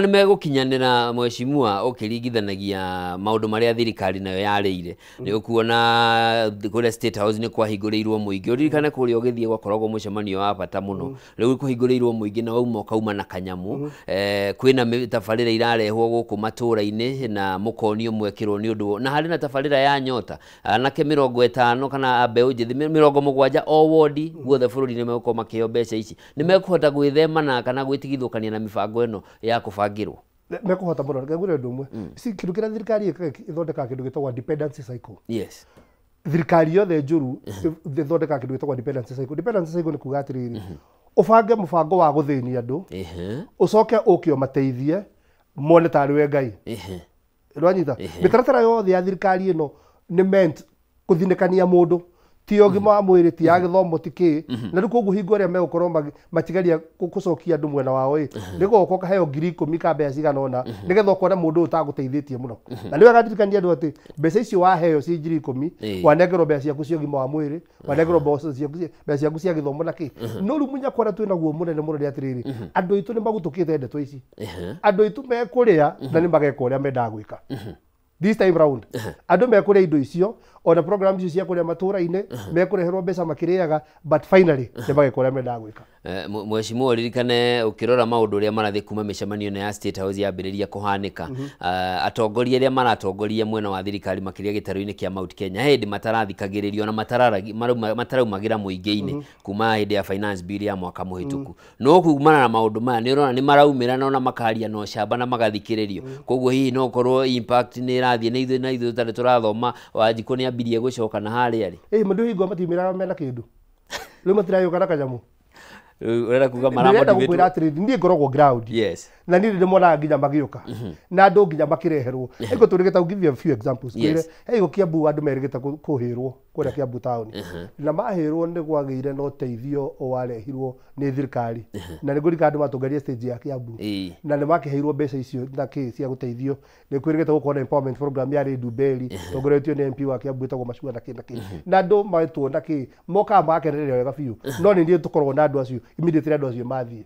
Nĩ megũkinyanĩra, mheshimiwa, ũkĩringithanagia maũndũ marĩa thirikari nayo yarĩire? Nĩ ũkuona kũrĩa State House nĩ kwahingũrĩirwo mũingĩ. Ũririkane kũrĩa ũgĩthiĩ gwakoragwo mũcemanio wa bata mũno. Rĩu kũhingũrĩirwo mũingĩ na wauma ũkauma na kanyamũ. Kwĩna tabarĩra irarehwo gũkũ matũũra-inĩ na mũkonio mwekĩrwo nĩ ũndũ, na harĩ na tabarĩra ya Nyota, anake 50 kana mbeũ njĩthĩ 70 o wodi guothe bũrũri-inĩ megũkorwo makĩheo mbeca ici. Nĩ mekũhota gwĩthema na kana gwĩtigithũkania na mĩbango ĩno ya kũbangĩrwo? Mekũhota mũno. Reke ngwĩre ũndũ ũmwe. Kĩndũ kĩrĩa thirikari ĩkaga, ĩthondekaga kĩndũ gĩtagwo dependency cycle. Thirikari yothe njũru ĩthondekaga kĩndũ gĩtagwo dependency cycle. Dependency cycle nĩ kuga atĩrĩrĩ, ũbange mũbango wa gũthĩnia andũ, ũcoke ũke ũmateithie mone tarĩ we Ngai. Nĩwanyita? Mĩtaratara yothe ya thirikari ĩno nĩ meant kũthinĩkania mũndũ, ti ũgima wa mwĩrĩ, ti ya gĩthomo, ti kĩ. Na rĩu koguo hingo ĩrĩa megũkorwo makigeria gũcokia andũ mwena wao ĩ, nĩ goka ũkaheo 10,000 ka mbeca cigana ũna, nĩgetha ũkona mũndũ ũyũ ũtagũteithĩtie mũno. Na nĩ wega ndirikania andũ atĩ mbeca icio waheo ci 10,000, wanengerwo mbeca ciaku cia ũgima wa mwĩrĩ, wanengerwo mbeca ciaku cia gĩthomo na kĩ. No rĩu mũnyakora twĩ naguo mũnene mũno nĩ atĩrĩrĩ, andũ aitũ nĩ magutũkĩte ndeto ici. Andũ aitũ mekũrĩa na nĩ mageka ũrĩa mendaga gwĩka. This time round andũ mekũrĩa indo icio, ona program icio cia kũrĩa matũũra-inĩ mekũreherwo mbeca makĩrĩaga, but finally nĩ mageka ũrĩa mendaga gwĩka. Mheshimiwa, ũririkane ũkĩrora maũndũ ũrĩa marathiĩ kuma mĩcemanio ĩno ya State House yambĩrĩria kũhanĩka, atongoria arĩa maratongoria mwena wa thirikari, makĩria gĩtarũ-inĩ kĩa Mount Kenya, he hĩndĩ matarathikagĩrĩrio na mataraumagĩra mũingĩ-inĩ kuma hĩndĩ ya finance bill ya mwaka mũhĩtũku. No kumana na maũndũ maya nĩ ũrona nĩ maraumĩra na ona makaria na ũcamba na magathikĩrĩrio. Koguo hihi no ũkorwo impact nĩ ĩrathiĩ na ithuĩ, na ithuĩ tũtarĩ tũrathoma Wanjikũ nĩ ambirie gũcoka na harĩa rĩ. Ĩ mũndũ hingo matiumĩraga mena kĩndũ, rĩu matiragĩũka na kanyamũ. Ũrenda kuga Ndĩrenda gũkwĩra atĩrĩrĩ, niĩ ngoragwo ground na niĩ ndĩmonaga nginya magĩũka na andũ nginya makĩreherwo. Ĩgo tũrĩgĩta, give you a few examples. Twĩre he igo Kiambu andũ merĩgĩte kũhĩrwo kũrĩa Kiambu town, na mahĩrwo nĩ kwagĩire na ũteithio warehirwo nĩ thirikari, na nĩ ngũririkana andũ matongoria stage ya Kiambu na nĩ makĩheirwo mbeca icio na kĩ cia gũteithio. Nĩ kwĩrĩgĩte gũkorwo na empowerment program yarĩ Ndumberi, tongoretio nĩ MP wa Kiambu wĩtagwo Macua na kĩ na kĩ, na andũ metwo na kĩ mokaga magakenerera wega biũ. No nĩ niĩ tũkoragwo na andũ acio immediately, andũ acio mathiĩ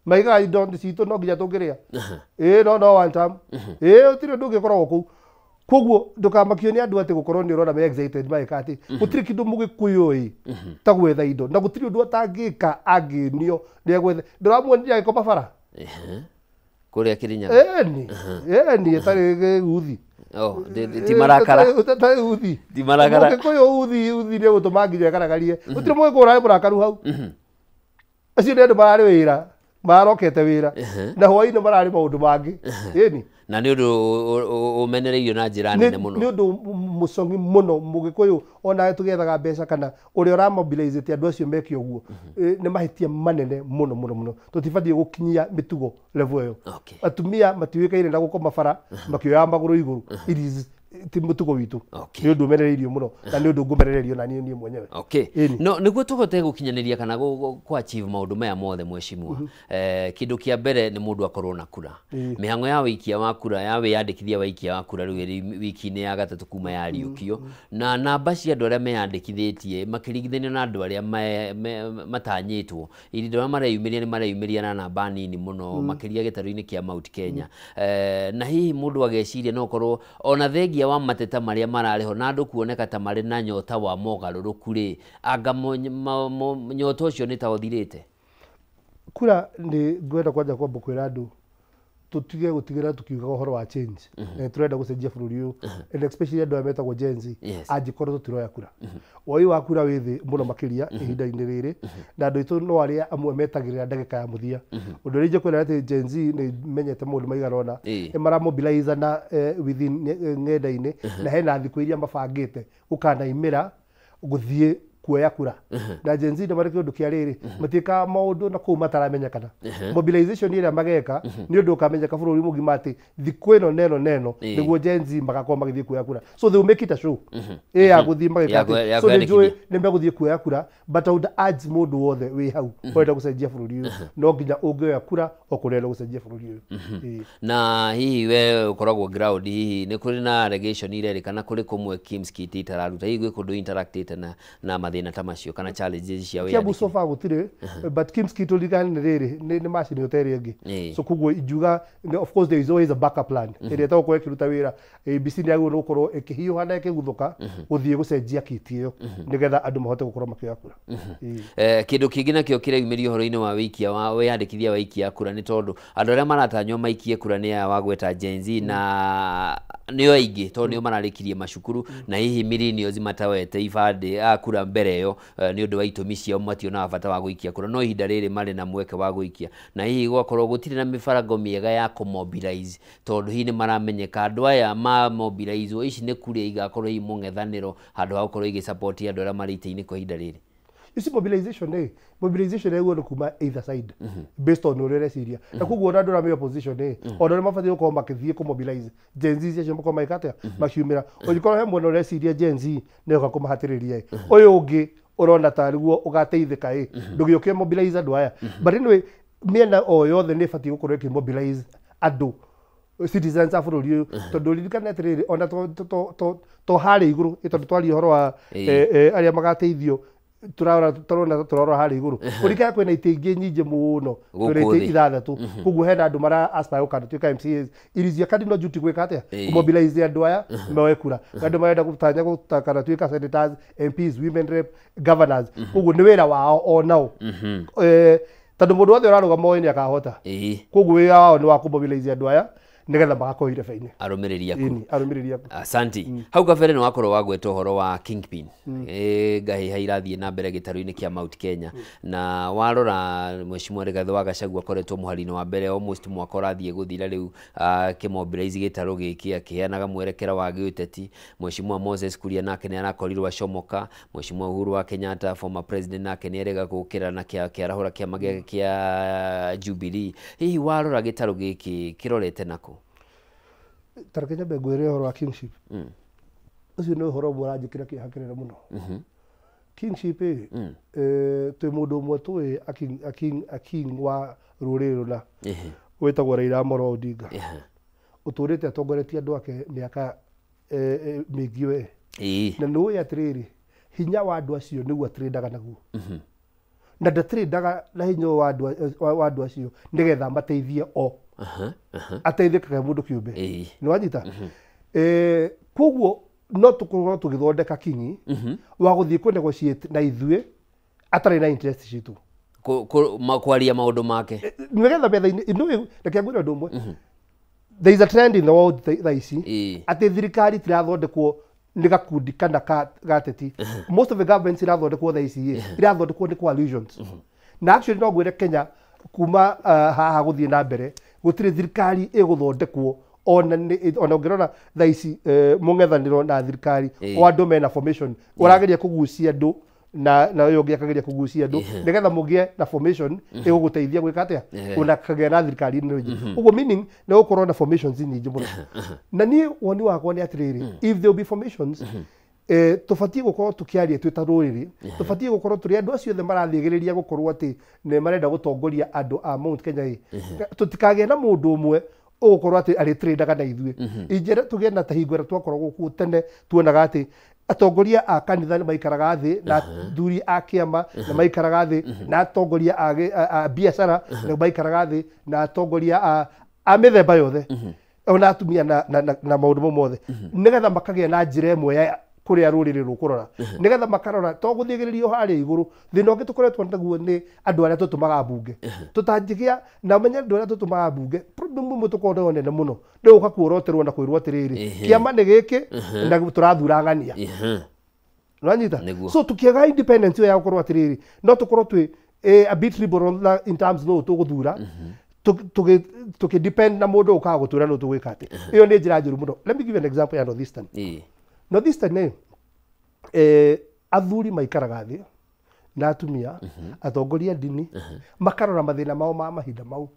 maigaga indo citũ no nginya tũngĩrĩa ĩĩ, no one time ĩĩ, gũtirĩ ũndũ ũngĩ ũkoragwo kũu. Koguo ndũkamakio nĩ andũ atĩ gũkorwo nĩ ũrona me excited magĩka atĩ gũtirĩ kĩndũ mũgĩkũyũ ĩ ta gwetha indo, na gũtirĩ ũndũ atangĩka angĩnio nĩ egwetha. Ndũramuonire agĩkoma bara Kũrĩa Kĩrĩnyaga? Ĩni ĩni, ĩtarĩ gĩuthi. Oh, ti marakara. Ĩtarĩ uthi. Ti marakara. Mũgĩkũyũ uthi nĩ gũtũma nginya egaragarie. Gũtirĩ mũgĩkũyũ ũrarĩ mũrakaru hau. Acio nĩ andũ mararĩ wĩra, marokete wĩra na hwaĩ-inĩ mararĩ maũndũ mangĩ, ĩni. Na nĩ ũndũ ũmenereirio na njĩra nene mũno. Nĩ ũndũ mũcongi mũno. Mũgĩkũyũ ona tũgĩethaga mbeca kana ũrĩa ũramobilizĩte andũ acio meke ũguo, nĩ mahĩtia manene mũno mũno mũno. Tũtibatiĩ gũkinyia mĩtugo level ĩyo. Atumia matiũĩkaine na gũkoma bara makĩoyaga magũrũ igũrũ. It is ti mũtugo witũ. Nĩ ũndũ ũmenereirio mũno na nĩ ũndũ ngũmenererio na niĩ mwenyewe. Ĩni. No nĩguo tũhote gũkinyanĩria kana kũ achieve maũndũ maya mothe, mheshimiwa, kĩndũ kĩa mbere nĩ mũndũ akorwo na kura. Mĩhang'o ya wĩikia wa kura, ya wĩyandĩkithia wa ikia wa kura, rĩu ĩrĩ wiki-inĩ ya gatatũ kuma yariũkio, na namba cia andũ arĩa meyandĩkithĩtie makĩringithanio na andũ arĩa matanyĩtwo, ihinda arĩa mareyumĩria nĩ mareyumĩria na namba nini mũno, makĩria gĩtarũ-inĩ kĩa Mount Kenya. Na hihi mũndũ ageciria no korwo ona thengia wa mateta marĩa mararĩ ho na andũ kuoneka ta marĩ na nyota wa mogarũrũku rĩ, anga nyota ũcio nĩ ta ũthirĩte? Kura nĩ ngwenda kwanja kwamba kwĩra andũ tũtige gũtigĩra tũkiugaga ũhoro wa change na tũrenda gũcenjia bũrũri ũyũ, and especially andũ aya metagwo Gen Z. Angĩkorwo tũtiroya kura, woi wa kura wĩ thĩ mũno makĩria ihinda-inĩ rĩrĩ, na andũ aitũ no arĩa amwe metagĩrĩra ndagĩka ya mũthia. Ũndũ ũrĩa ingĩkwĩra atĩ Gen Z nĩ menyete maũndũ maigana ũna, nĩ maramobilize na within ng'enda-inĩ, na hena thikũ iria mabangĩte gũkanaimĩra gũthiĩ kuoya kura. Na Gen Z nĩ marĩ kĩũndũ kĩa rĩrĩ, matiĩkaga maũndũ na kũu mataramenyekana. Mobilization ĩrĩa mageka nĩ ũndũ ũkamenyeka bũrũri mũgima atĩ thikũ ĩno neno neno nĩguo Gen Z magakorwo magĩthiĩ kuoya kura. So they will make it a show ĩ ya gũthiĩ magĩka Ya atĩ ya so nĩ njũĩ kwĩyandĩkithia. Nĩ megũthiĩ kuoya kura, but I would urge mũndũ wothe wĩ hau ũrenda gũcenjia bũrũri ũyũ, no nginya ũngĩoya kura okorwo ũrenda gũcenjia bũrũri ũyũ. Ĩĩ. Na hihi we ũkoragwo ground, hihi nĩ kũrĩ na allegation irerĩkana kũrĩ kũmwe KIEMS kit itararuta? Hihi gwĩ kũndũ interactĩte na mathĩna mathĩna ta macio kana challenges cia Kiambu wĩyandĩkithia? So far gũtirĩ, but KIEMS kitũ ririkane nĩ rĩrĩ nĩ macini ta ĩrĩa ĩngĩ. So koguo ingiuga of course there is always a backup plan ĩrĩa ĩtagũkorwo ĩkĩruta wĩra. ABC nĩ yagĩrĩirwo nĩ gũkorwo ĩkĩhiũha na ĩkĩguthũka gũthiĩ gũcenjia kiti ĩyo nĩgetha andũ mahote gũkorwo makĩoya kura. Kĩndũ kĩngĩ nakĩo kĩreyumĩria ũhoro-inĩ wa wĩikia wa wĩyandĩkithia wa ikia kura nĩ tondũ andũ arĩa maratanywo maikie kura nĩ aya wagweta Gen Z, na nĩo aingĩ tondũ nĩo mararĩkirie macukuru, na hihi millennials matawete ibandĩ a kura mbere ĩyo, nĩ ũndũ wa itũmi ciao mationaga bata wa gũikia kura, no ihinda rĩrĩ marĩ na mweke wa gũikia, na hihi gwakorwo gũtirĩ na mĩbarango mĩega ya kũmobilize, tondũ hihi nĩ maramenyeka andũ aya ma mobilize ici nĩ kuria igakorwo i mũng'ethanĩro handũ ha gũkorwo igĩsupport andũ arĩa marĩ itĩ-inĩ kwa ihinda rĩrĩ. You see, mobilization, mobilization ĩguo nĩ kuma either side based on ũrĩa ũreciria, na koguo ona andũ arĩa me opposition ona nĩ mabatiĩ gũkorwo makĩthiĩ kũmobilize Gen Z acio, makorwo magĩka atĩa, makiumĩra. Ũngĩkorwo he mwena ũreciria Gen Z nĩ ũka kũmahatĩrĩria, ũyũ ũngĩ ũrona tarĩguo ũgateithĩka, ndũgĩũke mobilize andũ aya. But anyway, mĩena o yothe nĩ ĩbatiĩ gũkorwo ĩkĩmobilize andũ, citizens a bũrũri ũyũ, tondũ ririkane atĩrĩrĩ, ona to harĩa igũrũ, tondũ twaria ũhoro wa arĩa magateithio, turarora turona turarora harĩa igũrũ, ũrikane kwĩna itĩ ingĩ nyingĩ mũno. Gũkũ Kwĩna itĩ thĩ. 6, koguo hena andũ mara aspire gũkanatuĩka MCAs. It is your cardinal duty gwĩka atĩa? Kũmobilize andũ aya moe kura. Andũ marenda gũtanya gũkanatuĩka senators, MPs, women rep, governors, koguo nĩ wĩra wao onao, tondũ mũndũ wothe ũrarũgama oĩ nĩ akahota. Koguo wĩra wao nĩ wa kũmobilize andũ aya nĩgetha magakorwo irebe-inĩ. Arũmĩrĩri aku. Ĩni, arũmĩrĩri aku. Asanti. Hau kabere nĩ wakorwo wagweta ũhoro wa kingpin, ngahĩha irathiĩ na mbere gĩtarũ-inĩ kĩa Mount Kenya, na warora Mheshimiwa Rigathĩ wa Gachagua akoretwo mũhari-inĩ wa mbere almost mwaka ũrathiĩ gũthira rĩu, akĩmobilize gĩtarũ gĩkĩ, akĩheanaga mwerekera wa gĩũteti. Mheshimiwa Moses Kuria nake nĩ arakorirwo acomoka. Mheshimiwa Uhuru wa Kenyatta, former president, nake nĩ erega gũkĩra na kĩarahũra kĩama gĩake kĩa Jubilee. Hihi warora gĩtarũ gĩkĩ kĩrorete nako? Tareke nyambe ngwĩre ũhoro wa kingship. Ũcio nĩ ũhoro ũmwe ũranjĩkĩra kĩeha kĩnene mũno. Kingship ĩ, twĩ mũndũ ũmwe tũĩ a king wa rũrĩrĩ rũna, wĩtagwo Raila Amolo Odinga, ũtũrĩte atongoretie andũ ake mĩaka mĩingĩ we. Na nĩ ũĩ atĩrĩrĩ, hinya wa andũ acio nĩguo atĩrĩndaga naguo, na ndatĩrĩndaga na hinya ũyũ wa andũ acio nĩgetha mateithie o Aha, aha. ateithĩkaga mũndũ kĩũmbe. Nĩ wanyita? Koguo no tũkorwo tũgĩthondeka kingi wa gũthiĩ kũ negotiate na ithuĩ atarĩ na interest citũ. Kwaria maũndũ make. Nĩgetha metha-inĩ nĩ reke ngwĩre ũndũ ũmwe. There is a trend in the world thaa ici atĩ thirikari tirathondekwo nĩ gakundi kana ka gateti. Most of the governments irathondekwo thaa ici ĩ, irathondekwo nĩ coalitions. Na actually no ngwĩre Kenya kuma haha gũthiĩ na mbere gũtirĩ thirikari ĩgũthondekwo, ona ona ũngĩrora thaa ici, mũng'ethanĩro na thirikari, o andũ mena formation, ũrageria kũgucia andũ na ũyũ ũngĩ akageria kũgucia andũ nĩgetha mũgĩe na formation ĩgũgũteithia gwĩka atĩa, ona kagĩa na thirikari nĩ nyingĩ ũguo, meaning nĩ gũkorwo na formations nyingĩ mũno. Na niĩ woni wakwa nĩ atĩrĩrĩ, if there will be formations, tũbatiĩ gũkorwo tũkĩaria twĩ ta rũrĩrĩ, tũbatiĩ gũkorwo tũrĩ andũ acio othe marathiĩgĩrĩria gũkorwo atĩ nĩ marenda gũtongoria andũ a Mount Kenya ĩ, tũtikagĩe na mũndũ ũmwe ũgũkorwo atĩ arĩtĩrĩndaga na ithuĩ. Injĩra tũgĩe na ta hingo ĩrĩa twakoragwo kuo tene, tuonaga atĩ atongoria a kanitha nĩ maikaraga thĩ na athuri a kĩama, nĩ maikaraga thĩ na atongoria a biacara, nĩ maikaraga thĩ na atongoria a mĩthemba yothe, ona atumia na maũndũ mau mothe, nĩgetha makagĩa na njĩra ĩmwe ya kũrĩa rũrĩrĩ rũkũrora, nĩgetha makarora to gũthĩgĩrĩrio harĩa igũrũ. Thĩna ũngĩ tũkoretwo naguo nĩ andũ arĩa tũtũmaga mbunge. Tũtangĩgĩa na ũmenye andũ arĩa tũtũmaga mbunge, problem ĩmwe tũkoragwo nayo nene mũno nĩ gũka kuoroterwo na kwĩrwo atĩrĩrĩ, kĩama nĩ gĩkĩ na tũrathura ng'ania. Nĩwanyita? Nĩguo. So tũkĩaga independence ĩyo ya gũkorwo atĩrĩrĩ, no tũkorwo twĩ a bit liberal na in terms no tũgũthura tũkĩ depend na mũndũ ũkaga gũtwĩra no tũgwĩka atĩ ĩyo nĩ njĩra njũru mũno. Let me give you an example ya Northeastern. Northeastern nĩ athuri maikaraga thĩ na atumia, atongoria a ndini, makarora mathĩna mao ma mahinda mau,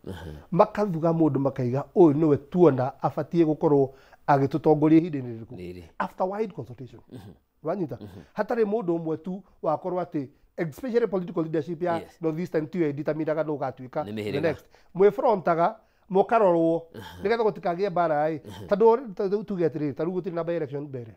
makathuga mũndũ, makaiga ũyũ nĩwe tuona abatiĩ gũkorwo agĩtũtongoria ihinda-inĩ rĩrĩkũ, Rĩrĩ. after wide consultation. Wanyita? Hatarĩ mũndũ ũmwe tu wakorwo atĩ, especially political leadership ya Northeastern tiyo ĩdeterminaga nũ ũgatuĩka Nĩ the mĩhĩrĩga. next. Mwĩfrontaga mũkarorwo nĩgetha gũtikagĩe mbara ĩ, tondũ rĩu tuge atĩrĩrĩ, ta rĩu gũtirĩ na by election mbere,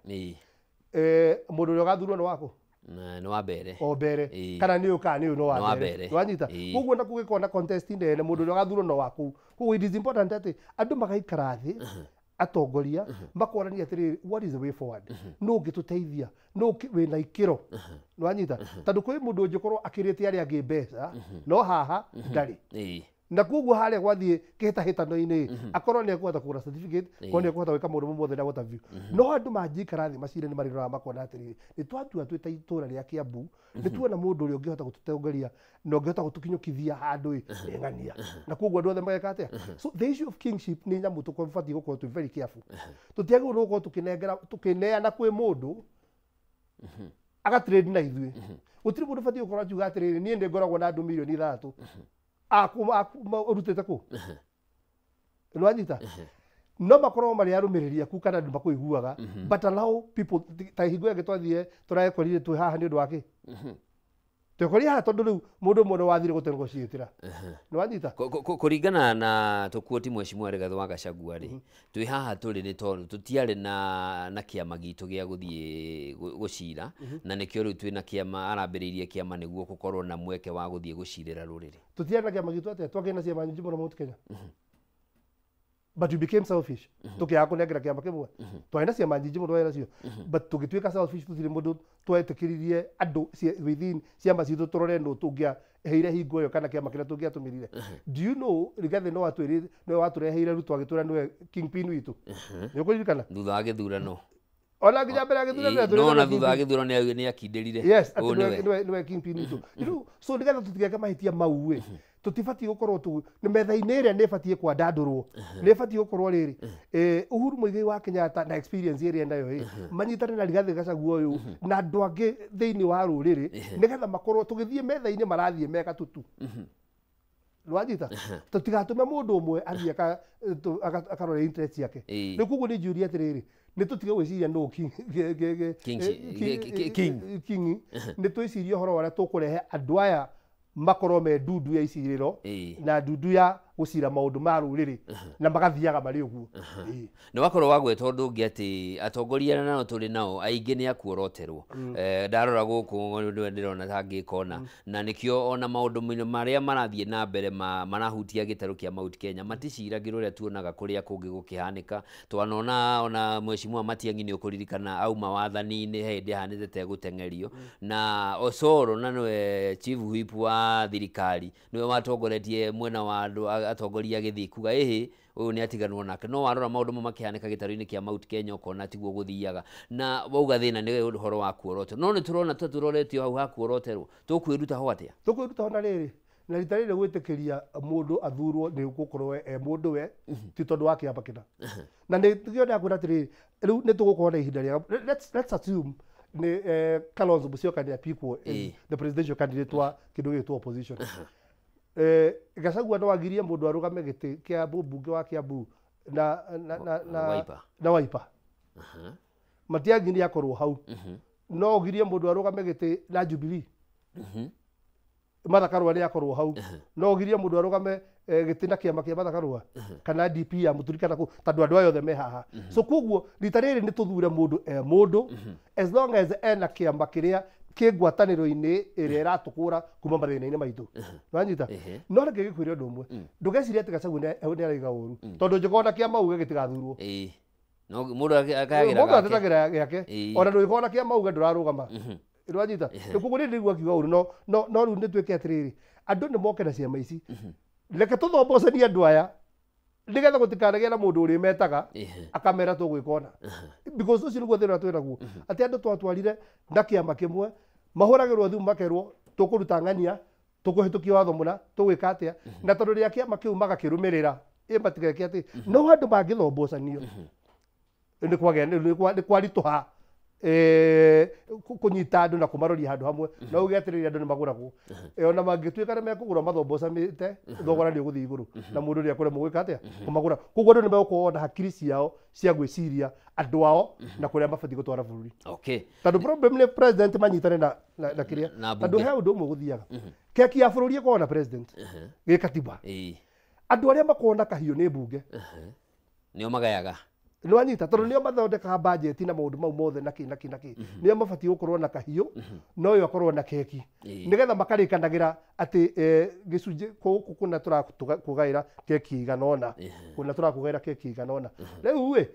mũndũ ũrĩa ũgathurwo nĩ waku. Nĩ wa mbere o mbere kana nĩ ũka nĩ no wa mbere wanyita koguo na kũgĩkorwo na contest nene mũndũ ũrĩa ũgathurwo no wa kũu. Koguo it is important atĩ andũ magaikara thĩ atongoria makorania atĩrĩrĩ, what is the way forward, no ũngĩtũteithia, no wĩna ikĩro, nĩwanyita, tondũ kwĩ mũndũ ũngĩkorwo akĩrĩte arĩa angĩ mbeca no haha ndarĩ, na koguo harĩa gwathiĩ kĩhĩtahĩtano-inĩ akorwo nĩ ekũhota kũgũra certificate, korwo nĩ ekũhota gwĩka maũndũ mothe na what have you. No andũ mangĩikara thĩ macire nĩ marĩroraga makona atĩrĩrĩ, nĩ twatua twĩ ta itũra rĩa Kiambu, nĩ tuona mũndũ ũrĩa ũngĩhota gũtũtongoria na ũngĩhota gũtũkinyũkithia handũ ĩ nĩ ng'ania, na koguo andũ othe mageka atĩa. So the issue of kingship nĩ nyamũ tũbatiĩ gũkorwo twĩ very careful. Tũtiagĩrĩirwo gũkorwo tũkĩnengera tũkĩneana kwĩ mũndũ agatrade na ithuĩ. Gũtirĩ mũndũ ũbatiĩ gũkorwo akiuga atĩrĩrĩ, niĩ nĩ ngoragwo na andũ 3 milioni ũrutĩte kũ, nĩwanyita, no makorwo marĩ arũmĩrĩri aku kana andũ makũiguaga, but allow people. Ta hingo ĩngĩ twathiĩ tũrekorire twĩ haha nĩ ũndũ wa kĩ twekorire haha, tondũ rĩu mũndũ ũmwe nĩ wathire gũtenegotiatĩra, nĩwanyita. Kũringana na tũkuoti Mheshimiwa Rigathĩ wa Gachagua rĩ, twĩ haha tũrĩ nĩ tondũ tũtiarĩ na kĩama gitũ gĩa gũthiĩ gũcira, na nĩkĩo rĩu twĩna kĩama, arambĩrĩirie kĩama nĩguo gũkorwo na mweke wa gũthiĩ gũcirĩra rũrĩrĩ. Tũtiarĩ na kĩama gitũ atĩa? Twakĩrĩ na ciama nyingĩ mũno Mount Kenya, but we became selfish, tũkĩaga kũnengera kĩama kĩmwe. Twarĩ na ciama nyingĩ mũno twarĩ nacio, but tũgĩtuĩka selfish, tũtirĩ mũndũ twetĩkĩririe andũ within ciama citũ tũrore nũ tũngĩaheire hingo ĩyo kana kĩama kĩrĩa tũngĩatũmĩrire. Do you know Rigathĩ no atwĩrire, nĩwe watũreheire Ruto agĩtwĩra nĩwe kingpin witũ, nĩ ũkũririkana? Thutha wa gĩthurano. Ona nginya mbere ya gĩthurano. No ona thutha wa gĩthurano nĩ akindĩrire. Yes, atĩ nĩwe kingpin witũ rĩu. So nĩgetha tũtigeke mahĩtia mau ĩ, tũtibatiĩ gũkorwo tu nĩ metha-inĩ ĩrĩa nĩ ĩbatiĩ kwandandũrwo, nĩ ĩbatiĩ gũkorwo rĩrĩ, Uhuru Muigai wa Kenyatta na experience ĩrĩa enayo ĩ, manyitane na Rigathĩ Gachagua ũyũ na andũ angĩ thĩinĩ wa rũrĩrĩ, nĩgetha makorwo tũgĩthiĩ metha-inĩ marathiĩ me gatutu, nĩwanyita, tũtigatũme mũndũ ũmwe athiĩ akarore interest ciake. Rĩu koguo nĩ njũria atĩrĩrĩ, nĩ tũtige gwĩciria nũ king, nĩ twĩcirie ũhoro wa ũrĩa tũkũrehe andũ aya makorwo me ndundu ya icirĩro na ndundu ya gũcira maũndũ ma rũrĩrĩ na magathiaga marĩ ũguo. Nĩ wakorwo wagweta ũndũ ũngĩ atĩ atongoria arĩa nao tũrĩ nao aingĩ nĩ akuoroterwo. Ndarora gũkũ nĩwe ndĩrona ta ngĩkona, na nĩkĩo ona maũndũ marĩa marathiĩ na mbere marahutia gĩtarũ kĩa Mount Kenya maticiragĩrwo ũrĩa tuonaga kũrĩa kũngĩ gũkĩhanĩka. Twanona ona Mheshimiwa Matiang'i, nĩ ũkũririkana, auma wathani-inĩ he hĩndĩ ahanĩte ta egũteng'erio na Osoro, na nĩwe chief whip wa thirikari, nĩwe watongoretie mwena wa andũ atongoria gĩthiĩ kuga ĩhĩ ũyũ nĩ atiganwo nake. No warora maũndũ mau makĩhanĩka gĩtarũ-inĩ kĩa Mount Kenya ũkona tiguo gũthiaga, na wauga thĩna nĩ ũhoro wa kuoroterwo, no nĩ tũrona ta tũroretio hau ha kuoroterwo, tũkwĩruta ho atĩa? Tũkwĩruta ho na rĩrĩ, na rita rĩrĩ gwĩtĩkĩria mũndũ athurwo nĩ gũkorwo e mũndũ we, ti tondũ wa kĩama kĩna. Na nĩ nĩkĩo ndakwĩra atĩrĩrĩ, rĩu nĩ tũgũkorwo na ihinda rĩega. Let's assume nĩ Kalonzo Musyoka nĩ apikwo as the presidential candidate wa kĩndũ gĩgĩtwo opposition. Gachagua no agirie mũndũ arũgame gĩtĩ kĩa mũmbunge wa Kiambu na Wiper. Na Wiper. Matiang'i nĩ akorwo hau. No ũgirie mũndũ arũgame gĩtĩ na Jubilee. Martha Karua nĩ akorwo hau. No ũgirie mũndũ arũgame gĩtĩ na kĩama kĩa Martha Karua kana DP ya Mũturi kana kũ, tondũ andũ aya othe me haha. So koguo rita rĩrĩ nĩ tũthure mũndũ e mũndũ, as long as ena kĩama kĩrĩa kĩ ngwatanĩro-inĩ ĩrĩa ĩratũkũra kuma mathĩna-inĩ maitũ, nĩwanyita? No reke gĩkwĩre ũndũ ũmwe, ndũgecirie atĩ Gachagua nĩ araiga ũru, tondũ njũkorwo na kĩama uge gĩtigathurwo. No mũndũ akayagĩra mũndũ gake. Atetagĩra gĩake. Ona ndũgĩkorwo na kĩama uge ndũrarũgama, nĩwanyita? Rĩu koguo niĩ ndĩraigua akiuga ũru, no rĩu nĩ twĩke atĩrĩrĩ, andũ nĩ moke na ciama ici, reke tũthombocanie andũ aya nĩgetha gũtikanagĩe na mũndũ ũrĩmetaga akamera tũgwĩka ũna, because ũcio nĩguo thĩna ũrĩa twĩnaguo, atĩ andũ twatwarire na kĩama kĩmwe mahũragĩrwo thimũ makerwo tũkũruta ng'ania, tũkũhĩtũkia watho mũna, tũgwĩka atĩa, na tondũ rĩa kĩama kĩu magakĩrũmĩrĩra ĩ matigeke atĩ no andũ mangĩthombũcanio nĩ kwagĩa nĩ kwaritũha kũnyita andũ na kũmaroria handũ hamwe. No uge atĩrĩrĩ, andũ nĩ magũragwo. Ona mangĩtuĩka nĩ mekũgũrwo mathombocanĩte, thogora nĩ ũgũthiĩ igũrũ na mũndũ nĩ ekũremwo gwĩka atĩa, kũmagũra. Koguo andũ nĩ megũkorwo na hakiri ciao cia gwĩciria andũ ao na kũrĩa mabatiĩ gũtwara bũrũri, tondũ problem nĩ president manyitane na kĩrĩa Na tondũ bunge. He ũndũ ũmwe gũthiaga keki ya bũrũri ĩkoragwo na president gĩ katiba, andũ arĩa makoragwo na kahiũ nĩ mbunge. Nĩo magayaga. Nĩwanyita tondũ nĩo mathondekaga bajeti na maũndũ mau mothe na kĩ na kĩ na kĩ. Nĩo mabatiĩ gũkorwo na kahiũ no ũyũ akorwo na keki. Nĩgetha makarĩkanagĩra atĩ gĩcunjĩ gũkũ kũna tũrakũgaĩra keki igana ũna, kũna tũrakũgaĩra keki igana ũna. Rĩu ĩ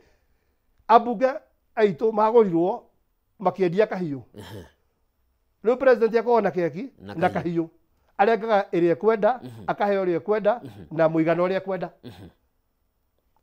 ambunge aitũ magũrirwo makĩendia kahiũ. Rĩu president akorwo na keki na kahiũ. Arengaga ĩrĩa ekwenda, akaheo ĩrĩa ekwenda na mũigana ũrĩa ekwenda.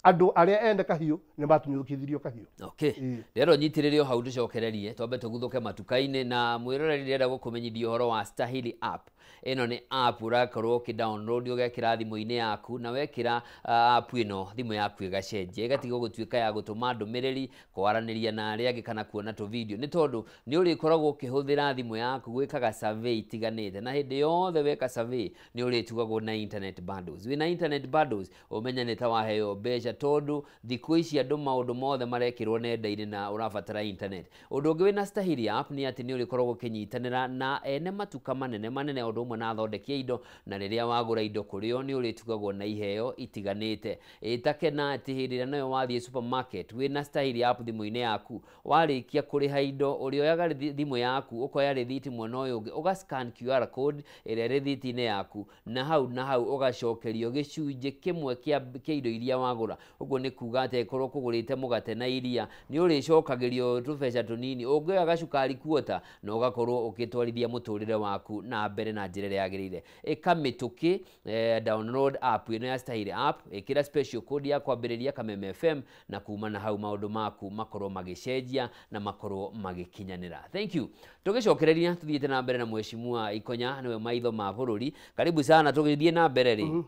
Andũ arĩa ene kahiũ nĩ matunyũkithirio kahiũ. Okay. Rero nyitirĩre o hau tũcokererie twambe tũguthũke matuka-inĩ na mwĩroreri ndĩrenda gũkũmenyithia ũhoro wa Stahili app. Ĩno nĩ app ũrakorwo ũkĩ-download ũgekĩra thimũ-inĩ yaku na wekĩra app ĩno thimũ yaku ĩgacenjia ĩgatiga gũtuĩka ya gũtũma ndũmĩrĩri, kwaranĩria na arĩa angĩ kana kuona tũ video nĩ tondũ nĩ ũrĩkoragwo ũkĩhũthĩra thimũ yaku gwĩkaga survey itiganĩte na hĩndĩ yothe weka survey nĩ ũrĩtugagwo na internet bundles. Wĩna internet bundles ũmenye nĩ ta waheo mbeca tondũ thikũ ici andũ maũndũ mothe marekĩrwo nenda-inĩ na ũrabatara internet. Ũndũ ũngĩ wĩna Stahili app nĩ atĩ nĩ ũrĩkoragwo ũkĩnyitanĩra na ene matuka manene manene ũndũ ũmwe na athondeki a indo na rĩrĩa wagũra indo kũrĩ o nĩ ũrĩtugagwo na iheo itiganĩte. Ĩtakena atĩ hĩndĩ ĩrĩa nayo wathiĩ supermarket wĩna Stahili app thimũ-inĩ yaku warĩkia kũrĩha indo ũrĩoyaga thimũ yaku ũkoya rĩthiti mwena ũyũ ũngĩ ũga scan QR code ĩrĩa ĩrĩ rĩthiti-inĩ yaku na hau ũgacokerio gĩcunjĩ kĩmwe kĩa indo iria wagũra. Ũguo nĩ kuga atĩ angĩkorwo ũkũgũrĩte mũgate na iria nĩ ũrĩcokagĩrio tũbeca tũnini ũngĩoya gacukari kuota na ũgakorwo ũgĩtwarithia mũtũrĩre waku na mbere na njĩra ĩrĩa yagĩrĩire. Ĩka mĩtũkĩ download app ĩno ya Stahili app, ĩkĩra special code ya kwambĩrĩria Kameme FM na kuma na hau maũndũ maku makorwo magĩcenjia na makorwo magĩkinyanĩra. Thank you. Tũgĩcokereria tũthiĩte na mbere na Mheshimiwa Ikonya nĩwe maitho ma bũrũri. Karibu sana tũgĩthiĩ na mbere rĩ.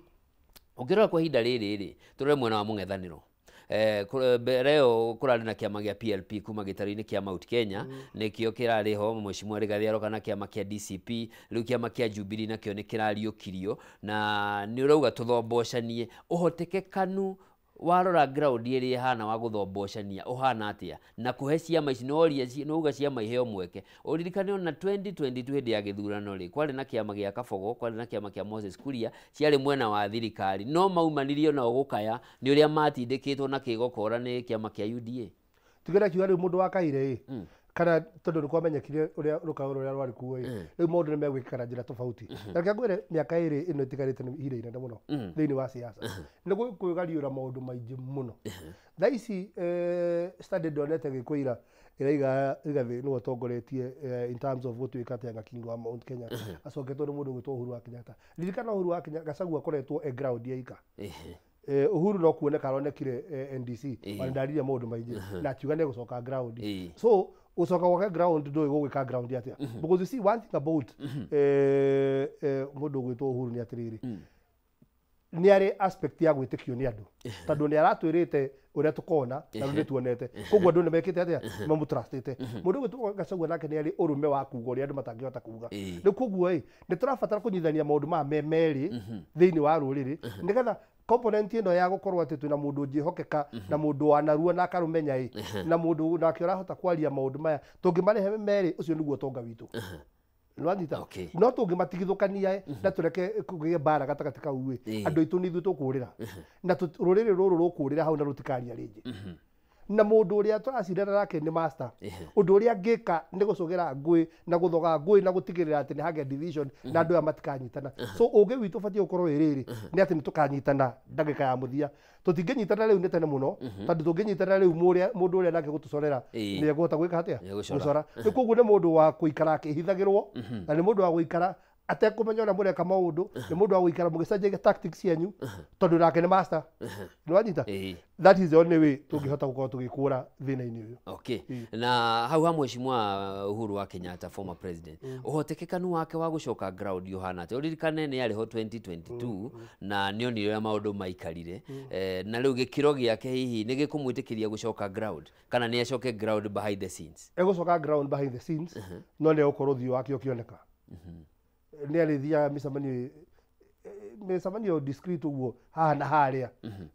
Ũngĩrora kwa ihinda rĩrĩ rĩ tũrore mwena wa mũng'ethanĩro. Mbere ĩyo kũrarĩ na kĩama gĩa PLP kuma gĩtarũ-inĩ kĩa Mount Kenya nĩkĩo kĩrarĩ ho Mheshimiwa Rigathĩ aroka na kĩama kĩa DCP rĩu kĩama kĩa Jubilee nakĩo nĩ kĩrariũkirio na nĩ ũrauga tũthombocanie ũhotekekanu warora ground ĩrĩa ĩhana wa gũthombocania ũhana atĩa na kũhe ciama ici nĩuga ciama iheo mweke ũririkane ona 2022 hĩndĩ ya gĩthurano rĩ kwarĩ na kĩama gĩa Kabogo kwarĩ na kĩama kĩa Moses Kuria ciarĩ mwena wa thirikari no maumanirio nao gũkaya nĩ ũrĩa matindĩkĩtwo na kĩgokora nĩ kĩama kĩa UDA. Tugera kiuga rĩu mũndũ wakaire ĩ kana tondũ nĩ kwamenyekire ũrĩa rũkaũ rũrĩa rwarĩ kuo ĩ rĩu maũndũ nĩ megwĩkĩka na njĩra tofauti. Na reke ngwĩre mĩaka ĩrĩ ĩno ĩtigarĩte nĩ ihinda inene mũno thĩinĩ wa siasa. Nĩ kwĩgariũra maũndũ maingĩ mũno. Thaa ici study ndonete gĩkwĩira ĩraiga Rigathĩ nĩwe ũtongoretie in terms of gũtuĩka atĩ anga king wa Mount Kenya acoketwo nĩ mũndũ ũgwĩtwo Uhuru wa Kenyatta. Ririkana Uhuru wa Kenyatta Gachagua akoretwo e ground ya ika. Uhuru no kuoneka aronekire NDC ona ndaririe maũndũ maingĩ na akiuga nĩ egũcoka ground. So gũcoka gwake ground ndũĩ gũgwĩka ground atĩa. Because you see one thing about mũndũ ũgwĩtwo Uhuru nĩ atĩrĩrĩ nĩ arĩ aspect ya gwĩtĩkio nĩ andũ tondũ nĩ aratwĩrĩte ũrĩa tũkona na rĩu nĩtuonete koguo andũ nĩmekĩte atĩa mamũtrustĩte. Mũndũ ũgwĩtwo Gachagua nake nĩ arĩ ũrũme wa kuga ũrĩa andũ matangĩhota kuga. Rĩu koguo ĩ nĩ tũrabatara kũnyitithania maũndũ maya me merĩ thĩinĩ wa rũrĩrĩ nĩgetha component ĩno ya gũkorwo atĩ twĩna mũndũ ũngĩhokeka na mũndũ wanarua na akarũmenya ĩ na mũndũ nake ũrahota kwaria maũndũ maya tũngĩmarehe merĩ ũcio nĩguo ũtonga witũ. Nĩwanyita? No tũngĩmatigithũkania na tũreke kũgĩe mbara gatagatĩ kau ĩ andũ aitũ nĩ ithuĩ tũkũrĩra na rũrĩrĩ rũrũ rũkũrĩra hau na rũtikaria rĩngĩ. Na mũndũ ũrĩa tũracindana nake nĩ master. Ũndũ ũrĩa angĩka nĩ gũcogera ngũĩ na gũthoga ngũĩ na gũtigĩrĩra atĩ nĩ hagĩa division na andũ aya matikanyitana. So ũgĩ witũ ũbatiĩ gũkorwo wĩ rĩrĩ nĩ atĩ nĩ tũkanyitana ndagĩka ya mũthia. Tũtingĩnyitana rĩu nĩ tene mũno tondũ tũngĩnyitana rĩu mũndũ ũrĩa nake gũtũcorera nĩ ekũhota gwĩka atĩa gũcora. Rĩu koguo nĩ mũndũ wa gũikara akĩhithagĩrwo na nĩ mũndũ wa gũikara atekũmenya ũrĩa mũreka maũndũ nĩ mũndũ wa gũikara mũgĩcenjagia tactics cianyu tondũ nake nĩ master. Nĩwanyita? That is the only way tũngĩhota gũkorwo tũgĩkũra thĩna-inĩ ũyũ. Okay. Na hau ha Mheshimiwa Uhuru wa Kenyatta former president ũhotekekanu wake wa gũcoka ground ũhana atĩa? Ũririkane nĩ arĩ ho 2022 na nĩonire ũrĩa maũndũ maikarire na rĩu gĩkĩro gĩake hihi nĩ gĩkũmwĩtĩkĩria gũcoka ground kana nĩ acoke ground behind the scenes? Egũcoka ground behind the scenes no nĩ egũkorwo ũthiũ wake ũkĩoneka. Nĩ arĩthiaga mĩcemanio discreet ũguo haha na harĩa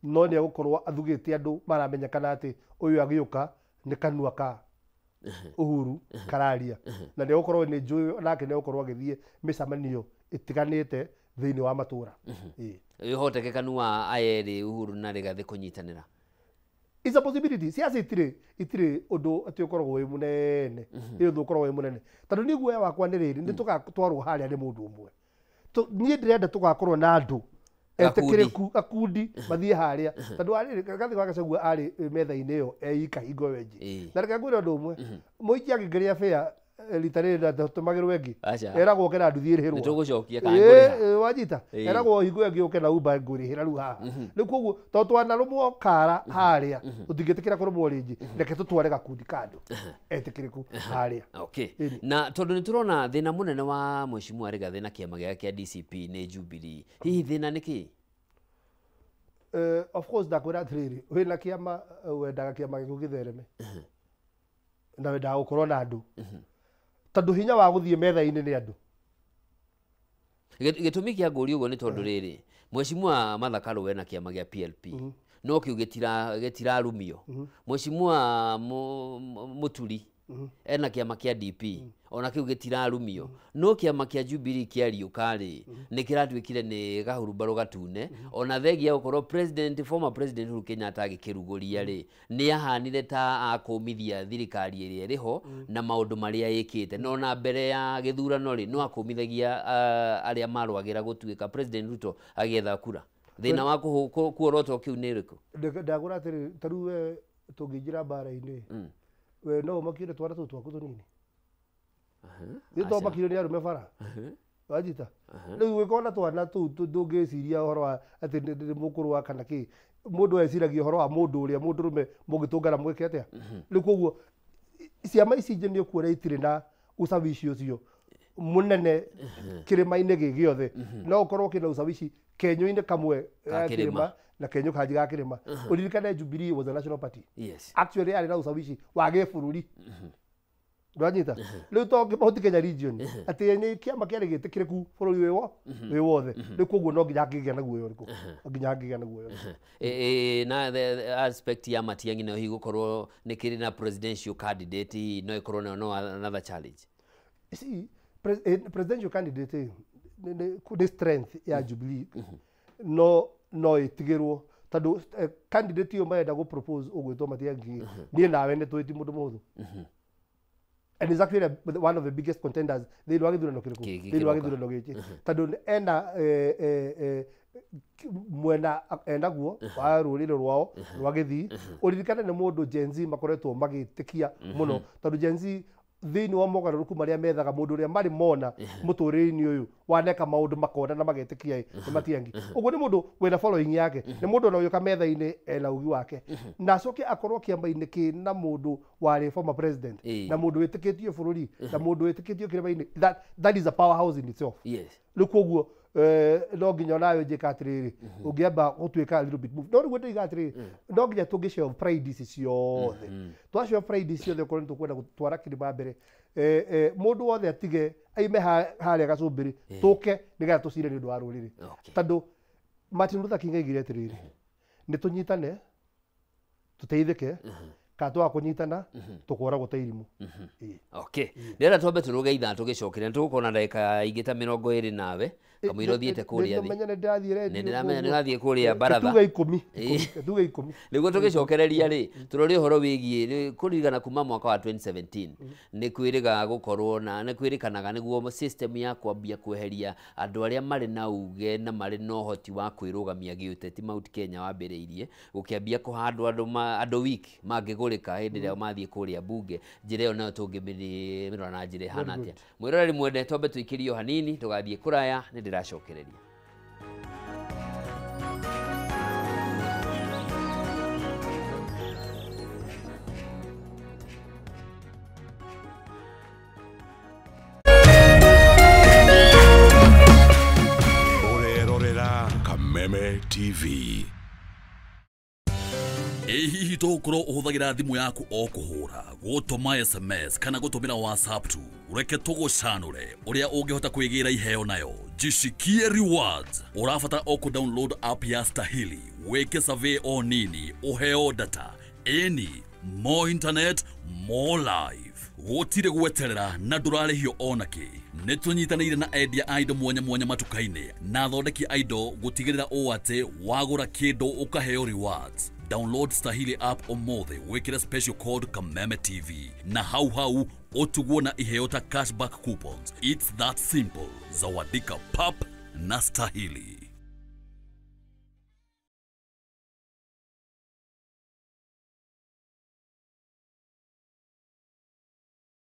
no nĩ egũkorwo athugĩte andũ maramenyekana atĩ ũyũ agĩũka nĩ kanua ka Uhuru kararia na nĩ egũkorwo nĩ njũĩ nake nĩ egũkorwo agĩthiĩ mĩcemanio ĩtiganĩte thĩinĩ wa matũra. Ũhotekekanu wa aya erĩ Uhuru na Rigathĩ kũnyitanĩra It's a possibility. Siasa itirĩ ũndũ atĩ ũkoragwo wĩ mũnene. Nĩ ũndũ ũkoragwo wĩ mũnene. Tondũ niĩ guoya wakwa nĩ rĩrĩ, nĩ tũgatwarwo harĩa nĩ mũndũ ũmwe. Niĩ ndĩrenda tũgakorwo na andũ etĩkĩrĩku gakundi mathiĩ harĩa. Tondũ Rigathĩ wa Gachagua arĩ metha-inĩ ĩyo eika hingo ĩyo ĩngĩ. Na reke ngwĩre ũndũ ũmwe, mũici angĩkĩrĩa bĩa rita rĩrĩ ndatũmagĩrwo ĩngĩ. Eragwo ũke na nduthi ĩrĩhĩrwo. Nĩtũgũcokia kana ngũrĩha. Wanyita. Eragwo hingo ĩngĩ ũke na Uber ngũrĩhĩra rĩu haha. Rĩu koguo tondũ twanarũmwo kara harĩa tũtingĩtĩkĩra kũrũmwo rĩngĩ, reke tũtware gakundi ka andũ etĩkĩrĩku harĩa. Okay. Na tondũ nĩtũrona thĩna mũnene wa Mheshimiwa Rigathĩ na kĩama gĩake kĩa DCP nĩ Jubilee. Hihi thĩna nĩ kĩĩ? Of course ndakwĩra atĩrĩrĩ, wĩna kĩama wendaga kĩama gĩaku gĩthereme na wendaga gũkorwo na andũ tondũ hinya wa gũthiĩ metha-inĩ nĩ andũ. Gĩtũmi kĩa ngũria ũguo nĩ tondũ rĩrĩ, Mheshimiwa Martha Karua ena kĩama gĩa PLP no kĩu gĩtirarumio. Mheshimiwa Mũturi ena kĩama kĩa DP ona kĩu gĩtirarumio. No kĩama kĩa Jubilee kĩariũka rĩ, nĩ kĩratuĩkire nĩ gahurumbarũ gatune. Ona thengia gũkorwo president, former president Uhuru Kenyatta agĩkĩrugũria rĩ, nĩ ahanire ta akũmithia thirikari ĩrĩa ĩrĩho na maũndũ marĩa ĩkĩte. No na mbere ya gĩthurano rĩ, no akũmithagia arĩa marũagĩra gũtuĩka President Ruto agĩetha kura. Thĩna wa kuorotwo kĩu nĩ ũrĩkũ? Ndagũra atĩrĩrĩ, ta rĩu we tũngĩingĩra mbara-inĩ, we no ũmakire twana tũtũ twaku tũnini. Nĩ twamakire nĩ arũme bara. Wanyita? Rĩu ũngĩkorwo na twana tũu ndũngĩciria ũhoro wa atĩ nĩ mũkũrũa kana kĩ. Mũndũ eciragia ũhoro wa mũndũ ũrĩa mũndũrũme mũngĩtũngana mwĩke atĩa. Rĩu koguo ciama ici ingĩ nĩ ũkuona itirĩ na ushawishi ũcio mũnene kĩrĩma-inĩ gĩ gĩothe. No ũkorwo kĩna ushawishi kenyũ-inĩ kamwe ga kĩrĩma na kenyũ kangĩ ga kĩrĩma. Ũririkane Jubilee was a national party. Yes. Actually arĩ na ushawishi wa gĩbũrũri. Ndwanyita? Rĩu to Mount Kenya region atĩ nĩ kĩama kĩarĩ gĩtĩkĩrĩku bũrũri wĩ wothe. Rĩu koguo no nginya angĩgĩa na guoya ũrĩkũ? No nginya angĩgĩa na guoya ũrĩkũ? Na the aspect ya Matiang'i nayo hihi gũkorwo nĩ kĩrĩ na presidential candidate no ĩkorwo nayo no another challenge. See, presidential candidate nĩ strength ya Jubilee no ĩtigĩrwo tondũ candidate ĩyo marenda gũ propose ũgwĩtwo Matiang'i niĩ nawe nĩ tũĩ ti mũndũ mũhũthũ. And he's actually one of the biggest contenders thĩinĩ wa gĩthurano kĩrĩkũ? Thĩinĩ wa gĩthurano gĩkĩ. Tondũ ena mwena enaguo wa rũrĩrĩ rwao rwa Gĩthii. Ũririkane nĩ mũndũ Gen Z makoretwo magĩtĩkia mũno tondũ Gen Z thĩinĩ wa mogarũrũku marĩa methaga mũndũ ũrĩa marĩ mona mũtũrĩre-inĩ ũyũ waneka maũndũ makona na magetĩkia nĩ Matiang'i. Ũguo nĩ mũndũ wĩna following yake, nĩ mũndũ ona ũgĩũka metha-inĩ ena ũgĩ wake. Na acoke akorwo kĩama-inĩ kĩna mũndũ warĩ former president na mũndũ wĩtĩkĩtio bũrũri na mũndũ wĩtĩkĩtio kĩrĩma-inĩ, that is a powerhouse in itself. Yes. Rĩu koguo no nginya onawe njĩka atĩrĩrĩ, ũngĩamba gũtuĩka a little bit move. No rĩu ndĩiga atĩrĩrĩ, no nginya tũngĩ share pride ici ciothe. Twa share pride ici ciothe okorwo nĩ tũkwenda gũtwara kĩrĩma mbere, mũndũ wothe atige aime harĩa gacũmbĩrĩ, tũke nĩgetha tũcire nĩ ũndũ wa rũrĩrĩ. Tondũ Martin Luther King aigire atĩrĩrĩ, nĩ tũnyitane tũteithĩke, kana twaga kũnyitana tũkoragwo ta irimũ. Okay. Ndĩrenda twambe tũrũge ithaa tũgĩcokere, nĩtũgũkorwo na ndagĩka ingĩ ta 20 nawe kamũira ũthiĩte kũrĩa thĩ. Nĩndĩramenya nĩndĩrathiĩ redio. Nĩndĩramenya nĩũrathiĩ kũrĩa baratha. Tuge ikũmi. Tuge ikũmi. Nĩguo tũgĩcokereria rĩ, tũrore ũhoro wĩgiĩ kũririkana kuma mwaka wa 2017 nĩ kwĩrĩga gũkorwo na nĩ kwĩrĩkanaga nĩguo system ya kwambia kweheria andũ arĩa marĩ na uge na marĩ na ũhoti wa kwĩrũgamia gĩũteti Mount Kenya wambĩrĩirie gũkĩambia kũhandwo andũ weak mangĩgũrĩka hĩndĩ ĩrĩa mathiĩ kũrĩa bunge. Njĩra ĩyo nayo tũngĩmĩrora na njĩra ĩhana atĩa? Mwĩroreri mwende, twambe tũikĩrio hanini tũgathiĩ kũraya, nĩ ndĩracokereria. Ũrerorera Kameme TV. Ĩ hihi tũgũkorwo ũhũthagĩra thimũ yaku o kũhũra, gũtũma SMS kana gũtũmĩra WhatsApp tu? Reke tũgũcanũre ũrĩa ũngĩhota kwĩgĩra iheo nayo. Jishikie Rewards. Ũrabatara o kũ download app ya Stahili, wĩke survey o nini, ũheo data. Ĩni, more internet, more life. Gũtirĩ gweterera na ndũrarĩhio ona kĩ. Nĩ tũnyitanĩire na endia a indo mwanya mwanya matuka-inĩ na athondeki a indo gũtigĩrĩra ũũ atĩ wagũra kĩndũ ũkaheo rewards. Download Stahili app ũmũthĩ wĩkĩre special code Kameme TV na hau hau ũtugwo na iheo ta cashback coupons. It's that simple. Zawadika pap na Stahili.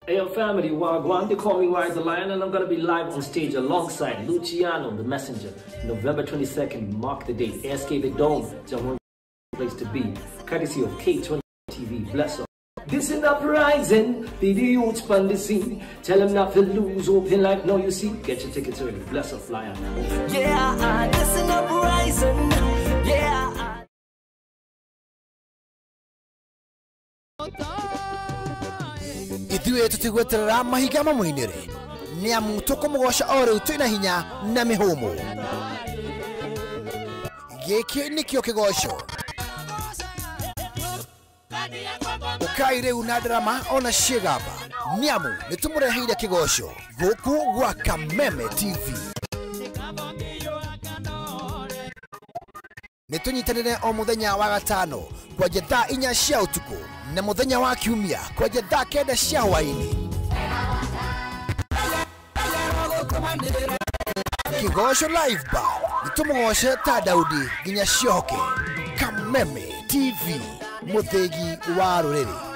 Hey, yo, family, Wagwan, they call me Wise the Lion, and I'm gonna be live on stage alongside Luciano, the Messenger, November 22nd, mark the date, ASK The Dome, it's a one place to be, courtesy of K20 TV, bless up. This is uprising, be the youth on the scene, tell them not to lose, open like now you see, get your tickets early, bless up, Lion. Yeah, this is uprising, yeah. Ithuĩ tũtigweterera mahiga mamũinĩre nĩ amu tũkũmũgoca o rĩu twĩna hinya na mĩhũmũ. Gĩkĩ nĩkĩo kĩgoco. Ũkai rĩu na ndarama ona ciĩgamba nĩ amu nĩtũmũreheire kĩgoco gũkũ gwa Kameme TV. Nĩtũnyitanĩre o mũthenya wa gatano kwanja thaa 4 cia ũtukũ na mũthenya wa kiumia kwanja thaa 9 cia hwaĩ-inĩ. Kĩgoco Live Bar nĩtũmũgoce ta Daudi nginya ciohoke. Kameme TV, mũthĩgi wa rũrĩrĩ.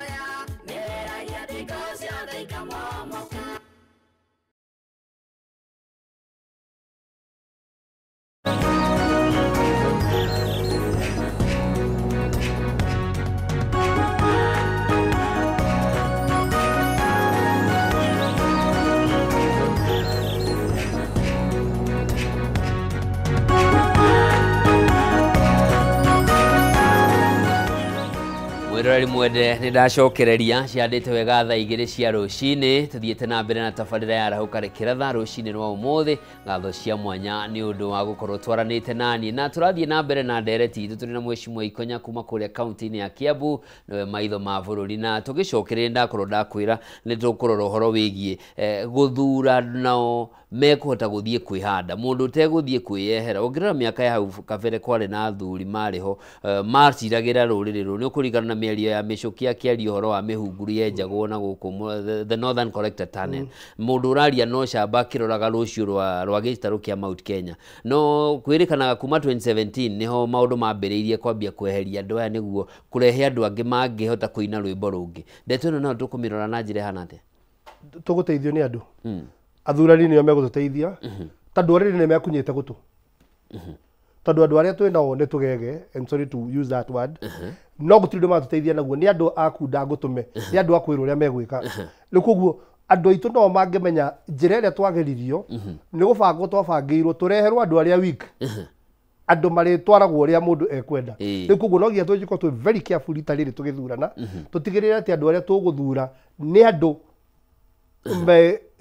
Mwiroreri mwende nĩ ndacokereria ciandĩte wega thaa 2 cia rũcinĩ tũthiĩte na mbere na tabarĩra ya Arahũka Rĩkĩratha rũcinĩ rwa ũmũthĩ. Ngatho cia mwanya nĩ ũndũ wa gũkorwo twaranĩte naniĩ na tũrathiĩ na mbere na ndereti itũ tũrĩ na Mheshimiwa Ikonya kuma kũrĩa kaunti-inĩ ya Kiambu, nĩwe maitho ma bũrũri, na tũgĩcokereria ndakorwo ndakwĩra nĩ tũkũrora ũhoro wĩgiĩ gũthura nao mekũhota gũthiĩ kwĩhanda mũndũ ũtegũthiĩ kwĩyehera. Ũngĩrora mĩaka ya hau kabere kwarĩ na athuri marĩ ho maciragĩra rũrĩrĩ rũrũ. Nĩ ũkũringana na mĩario ya Mĩcũki akĩaria ũhoro wa mĩhunguru yenjagwo na gũkũ the Northern Collector Tunnel. Mũndũ ũraria no camba akĩroraga rũciũ rwa gĩtarũ kĩa Mount Kenya. No kwĩrĩkanaga kuma 2017 nĩho maũndũ mambĩrĩirie kwambia kweheria andũ aya nĩguo kũrehe andũ angĩ mangĩhota kũina rwĩmbo rũngĩ. Ndeto ĩno nayo tũkũmĩrora na njĩra ĩhana atĩa? Tũgũteithio nĩ andũ. Athurani nĩo megũtũteithia tondũ already nĩ mekunyĩte gũtũ. Tondũ andũ arĩa twĩ nao nĩ tũgege, I'm sorry to use that word, no gũtirĩ ũndũ maratũteithia naguo. Nĩ andũ a kunda ngũtũme, nĩ andũ a kwĩrwo ũrĩa megwĩka. Rĩu koguo andũ aitũ no mangĩmenya njĩra ĩrĩa twageririo nĩ gũbangwo twabangĩirwo tũreherwo andũ arĩa weak, andũ marĩtwaragwo ũrĩa mũndũ ekwenda. Rĩu koguo no nginya tũkorwo twĩ very careful rita rĩrĩ tũgĩthurana, tũtigĩrĩre atĩ andũ arĩa tũgũthura nĩ andũ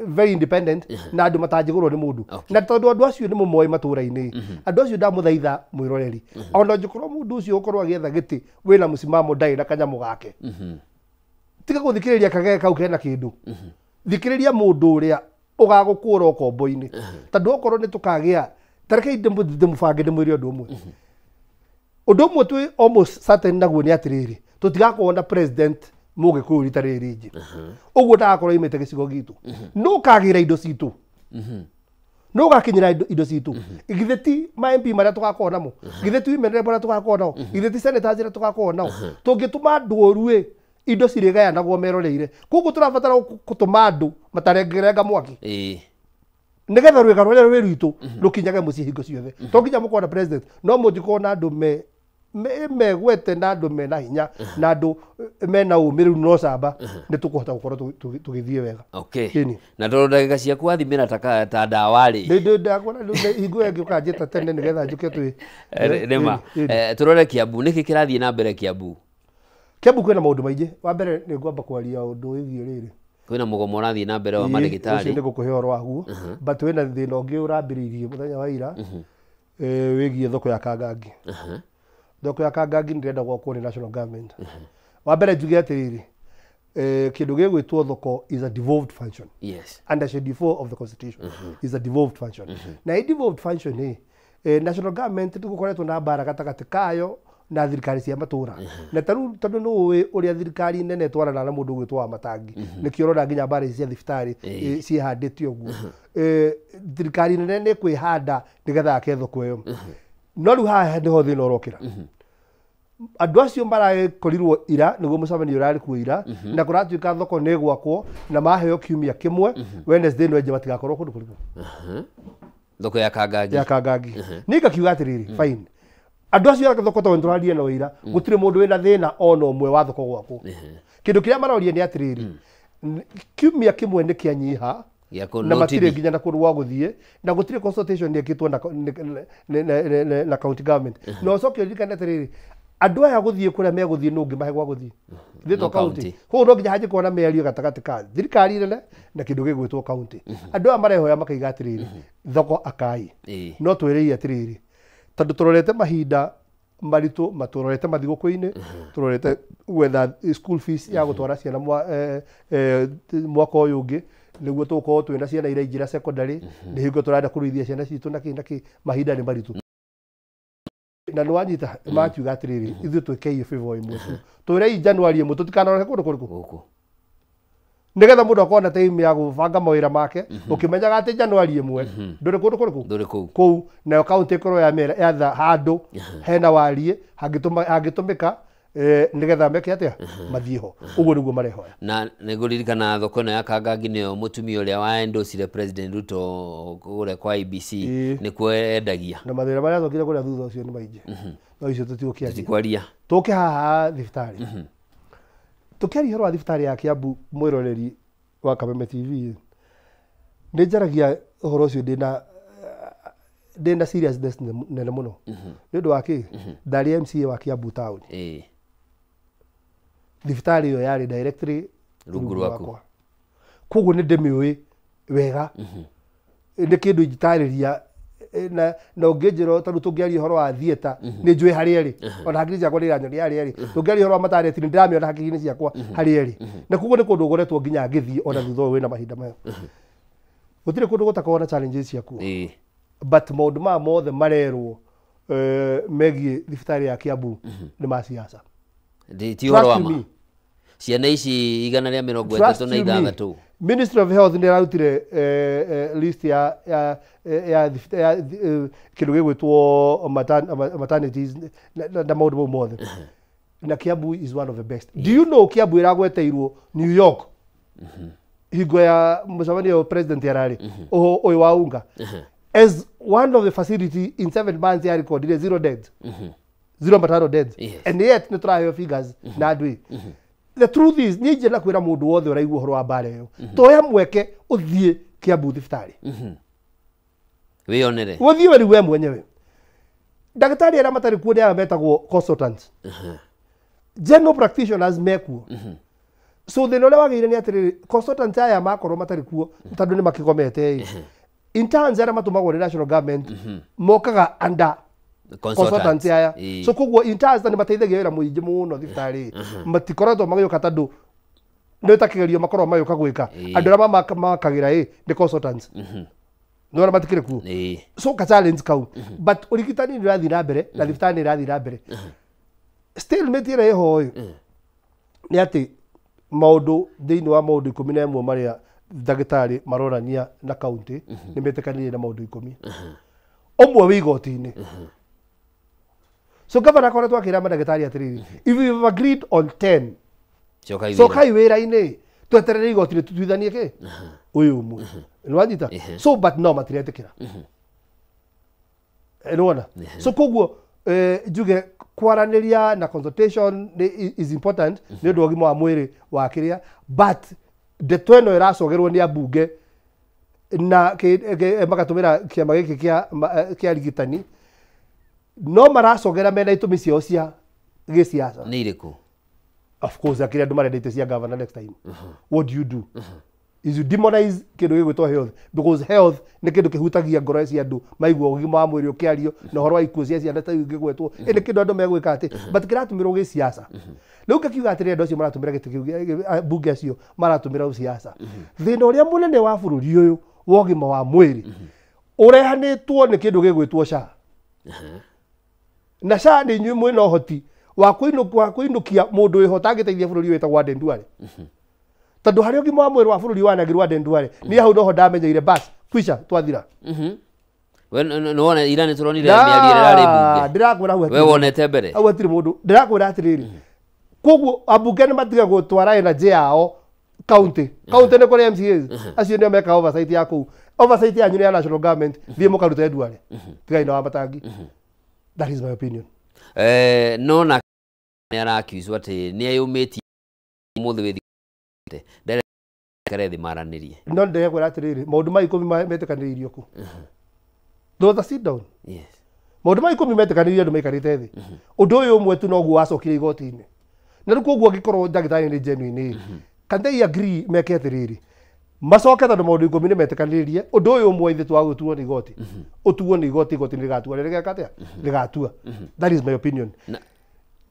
very independent na andũ matangĩgũrwo nĩ mũndũ. Na tondũ andũ acio nĩ mũmoĩ matũra-inĩ, andũ acio ndamũthaitha mwĩroreri, ona ũngĩkorwo mũndũ ũcio ũkorwo agĩetha gĩtĩ wĩna mũcimamo ndarĩ na kanyamũ gake, tiga gũthikĩrĩria kagege kau kena kĩndũ. Thikĩrĩria mũndũ ũrĩa ũgagũkũra ũkombo-inĩ, tondũ okorwo nĩ tũkagĩa, ta rekei ndĩmũbange ndĩmwĩre ũndũ ũmwe. Ũndũ ũmwe twĩ almost certain naguo nĩ atĩrĩrĩ, tũtigakorwo na president mũgĩkũyũ rita rĩrĩ rĩngĩ. Ũguo ndagakorwo aimĩte gĩcigo gitũ. No ũkagĩra indo citũ. No ũgakinyĩra indo citũ. Githĩ ti ma MP marĩa tũgakorwo namo, githĩ ti women rep arĩa tũgakorwo nao, githĩ ti senators arĩa tũgakorwo nao. Tũngĩtũma andũ oru ĩ, indo cirĩgayanagwo meroreire. Koguo tũrabatara gũtũma andũ matarengerenga mwaki. Nĩgetha rwĩga rũrĩa rwĩ rwitũ rũkinyage mũciĩ hingo ciothe. To nginya mũkorwo na president, no mũngĩkorwo na andũ megwete na andũ mena hinya na andũ mena ũmĩrĩru no camba, nĩ tũkũhota gũkorwo tũgĩthiĩ wega. Okay. Na tondũ ndagĩka ciaku wathimĩra ta ndawa rĩ, ndakora hingo ĩyo ngĩũka njĩta tene nĩgetha njũke twĩ nĩma. Tũrore Kiambu, nĩkĩ kĩrathiĩ na mbere Kiambu? Kiambu kwĩna maũndũ maingĩ. Wa mbere nĩ ngwamba kwaria ũndũ wĩgiĩ rĩrĩ, kwĩna mũgomo ũrathiĩ na mbere wa mandagĩtarĩ. Ũcio nĩ ngũkũhe ũhoro waguo, but wĩna thĩna ũngĩ ũrambĩrĩirie mũthenya wa ira wĩgiĩ thoko ya Kangangi. Thoko ya Kangangi nĩrenda gwakwo nĩ national government. Wa mbere njuge atĩrĩrĩ, kĩndũ gĩgwĩtwo thoko is a devolved function. Yes. Under Schedule 4 of the Constitution is a devolved function. Na ĩ devolved function ĩ, national government tũgũkoretwo na mbara gatagatĩ kayo Na thirikari cia matũra na tarĩu tondũ nĩ ũĩ ũrĩa thirikari nene ĩtwaranaga na mũndũ ũgwĩtwo wa matangi, nĩkĩo ũrona nginya mbara ici cia thibitarĩ ciĩhandĩte ũguo. Thirikari nene nĩ ĩkwĩhanda nĩgetha yake thoko ĩyo, no rĩu haha nĩho thĩna ũrokĩra. Andũ acio marakorirwo ira nĩguo mũcemanio ũrarĩ kuo ira, na kũratuĩka thoko nĩ ĩgwakwo na maheo kiumia kĩmwe, Wednesday no ĩnje matigakorwo kũndũ kũrĩkũ. Thoko ya Kangangi. Ya Kangangi. Niĩ ngakiuga atĩrĩrĩ, fine, andũ acio a thoko tondũ nĩtũraria nao ira, gũtirĩ mũndũ wĩna thĩna ona ũmwe wa thoko gwakwo. Kĩndũ kĩrĩa maroria nĩ atĩrĩrĩ, kiumia kĩmwe nĩ kĩanyiha Gĩa kũ- na no matirĩ TB. nginya na kũndũ gwa gũthiĩ, na gũtirĩ consultation ĩkĩtwo na county government. Na ũcoke ũririkane atĩrĩrĩ, andũ aya gũthiĩ kũrĩa megũthiĩ nũ ũngĩmahe gwa gũthiĩ? Thĩtwo No county. county. Koguo no nginya hanjie kuona mĩario gatagatĩ ka thirikari nene na kĩndũ gĩgwĩtwo county. Andũ aya marehoya makaiga atĩrĩrĩ, thoko akai, no twĩrĩire atĩrĩrĩ, tondũ tũrorete mahinda maritũ, matũrorete mathigũkũ-inĩ, tũrorete gwetha school fees ya gũtwara ciana mwaka ũyũ ũngĩ nĩguo tũgũkorwo twĩna ciana iraingĩra secondary, nĩ hingo tũrenda kũruithia ciana citũ na kĩ na kĩ, mahinda nĩ maritũ. Na nĩ wanyita makiuga atĩrĩrĩ, ithuĩ twĩkei favor ĩmwe tu, twĩrei January ĩmwe tũtikanarore kũndũ kũrĩkũ Gũkũ. Nĩgetha mũndũ akorwo na time ya gũbanga mawĩra make, ũkĩmenyaga atĩ January ĩmwe ndũrĩ kũndũ kũrĩkũ. Ndũrĩ kũu. Kũu nayo kaunti ĩkorwo yamera yatha handũ hena wariĩ hangĩtũmĩka, nĩgetha meke atĩa, mathiĩ ho. Ũguo nĩguo marehoya. Na nĩngũririkana thoko ĩno ya Kangangi nĩyo mũtumia ũrĩa wa endorse President Ruto kũrĩa kwa IBC nĩkuo endagia. Na mathĩna marĩa acokire kũrĩa thutha ũcio nĩ maingĩ, no icio tũtigũkĩaria. Tũtikwaria. Tũke haha thibitarĩ, tũkĩaria ũhoro wa thibitarĩ ya Kiambu. Mwĩroreri wa Kameme TV, nĩ njaragia ũhoro ũcio ndĩna seriousness nene mũno. Nĩ ũndũ wa kĩ? Ndarĩ MCA wa Kiambu town. Thibitarĩ ĩyo yarĩ directly Rungu rwaku. Rwakwa, koguo nĩ ndĩmĩũĩ wega, nĩ kĩndũ ingĩtarĩria na ũngĩnjĩra ta rĩu tũngĩaria ũhoro wa theatre, nĩ njũĩ harĩa ĩrĩ, ona hakiri ciakwa nĩ iranyonia harĩa ĩrĩ. Tũngĩaria ũhoro wa maternity, nĩ ndĩramĩona hakiri-inĩ ciakwa harĩa ĩrĩ, na koguo nĩ kũndũ ngoretwo nginya ngĩthiĩ ona thutha ũyũ wĩna mahinda maya. Gũtirĩ kũndũ gũtakoragwo na challenges ciakuo, but maũndũ maya mothe marerwo megiĩ thibitarĩ ya Kiambu nĩ ma siasa. Ti ũhoro wa Trust ma. me. Ciana ici igana rĩa mĩrongo Trust ĩtatũ na you me. ithathatũ. Ministry of Health nĩ ĩrarutire list ya kĩndũ gĩgwĩtwo maternities na maũndũ mau mothe, na Kiambu is one of the best. Do you know Kiambu ĩragweteirwo New York hingo ya mũcemanio president ararĩ ũyũ wa unga as one of the facility in 7 months ya recordire zero deaths, zero maternal deaths? And yet nĩ tũraheo figures na andũ ĩ. The truth is, niĩ ingĩenda kwĩra mũndũ wothe ũraigua ũhoro wa mbara ĩyo, toya mweke ũthiĩ Kiambu thibitarĩ. Wĩyonere. Ũthiĩ we rĩu we mwenyewe. Ndagĩtarĩ arĩa matarĩ kuo nĩ aya metagwo consultants, general practitioners mekuo. So thĩna ũrĩa wagĩrĩire nĩ atĩrĩrĩ, consultants aya makorwo matarĩ kuo tondũ nĩ makĩgomete ĩ, interns arĩa matũmagwo nĩ national government mokaga under consultants aya. So koguo interns nĩ mateithagia wĩra mũingĩ mũno thibitarĩ. Matikoretwo magĩũka tondũ nĩ ta kĩgerio makorwo magĩũka gwĩka. Andũ arĩa mamakagĩra ĩ nĩ consultants, nĩ ona matikĩrĩ kuo. So ka challenge kau, but ũrigitani nĩ ũrathiĩ na mbere na thibitarĩ nĩ ĩrathiĩ na mbere. Stalemate ĩrĩa ĩho ĩ nĩ atĩ maũndũ thĩinĩ wa maũndũ 11 marĩa ndagĩtarĩ maronania na kaunti, nĩ metĩkanĩire na maũndũ 10, ũmwe wĩ igoti-inĩ. So governor akoretwo akĩra mandagĩtarĩ atĩrĩrĩ, if you have agreed on 10, Cokai wĩra. Cokai wĩra-inĩ, tweterere igoti rĩtutuithanie kĩ ũyũ ũmwe. Nĩ wanyita? So but no matiretĩkĩra. Nĩwona? So koguo njuge kwaranĩria na consultation is important nĩ ũndũ wa ũgima wa mwĩrĩ wa kĩrĩa, but ndeto ĩno ĩracogerwo nĩ ambunge na magatũmĩra kĩama gĩkĩ kĩa arigitani, no maracogera mena itũmi ciao cia gĩciaca. Nĩ irĩkũ? Of course, akĩrĩa andũ marenda itĩ cia governor next time. What do you do is you demonize kĩndũ gĩgwĩtwo health, because health nĩ kĩndũ kĩhutagia ngoro cia andũ maigua ũgima wa mwĩrĩ ũkĩario na ũhoro wa ikuũ cia ciana ta ingĩgwetwo. Ĩ nĩ kĩndũ andũ megwĩka atĩ, but kĩratũmĩrwo gĩciaca. Rĩu ngakiuga atĩrĩ, andũ acio maratũmĩra gĩtĩ kĩu mbunge acio maratũmĩra siasa. Thĩna ũrĩa mũnene wa bũrũri ũyũ wa ũgima wa mwĩrĩ ũrehanĩtwo nĩ kĩndũ gĩgwĩtwo SHA. Na SHA nĩ inyuĩ mwĩna ũhoti wa kũinũkia mũndũ wĩho ũtangĩteithia bũrũri wĩtagwo Aden Duale. Tondũ harĩa ũgima wa mwĩrĩ wa bũrũri wanangirwo Aden Duale, niĩ hau noho ndamenyeire bas kwisha twathira. We nĩwona ira nĩtũronire mĩario ĩrĩa ĩrarĩ mbunge. Ndĩrakwĩra hau We wonete mbere. Hau hatirĩ mũndũ. Ndĩrakwĩra atĩrĩrĩ. Koguo ambunge nĩ matige gũtwara energy yao county. County nĩ kũrĩ MCAs. Acio nĩo mekaga oversight ya kũu. Oversight yanyu nĩ ya national government. Thiĩ mũkarute Duale. Tigai na Wamatangi. That is my opinion. No na nĩ arakiucwo atĩ nĩ eyũmĩtie mũthĩ wĩ ndere thĩ maranĩrie. No ndĩrekwĩra atĩrĩrĩ, maũndũ ma 10 metĩkanĩirio kũ? There was a sit down. Yes. Maũndũ ma 10 metĩkanĩirio andũ maikarĩte thĩ. Ũndũ ũyũ ũmwe tu noguo wacokire igoti-inĩ. Na rĩu koguo angĩkorwo ndagĩtarĩ nĩ genuine, can they agree meke atĩrĩrĩ, macoke tondũ maũndũ 10 nĩ metĩkanĩirie, ũndũ ũyũ ũmwe ithuĩ twagũtuo nĩ igoti. Ũtuo nĩ igoti, igoti nĩ rĩgatua, rĩgeka atĩa? Rĩgatua. That is my opinion.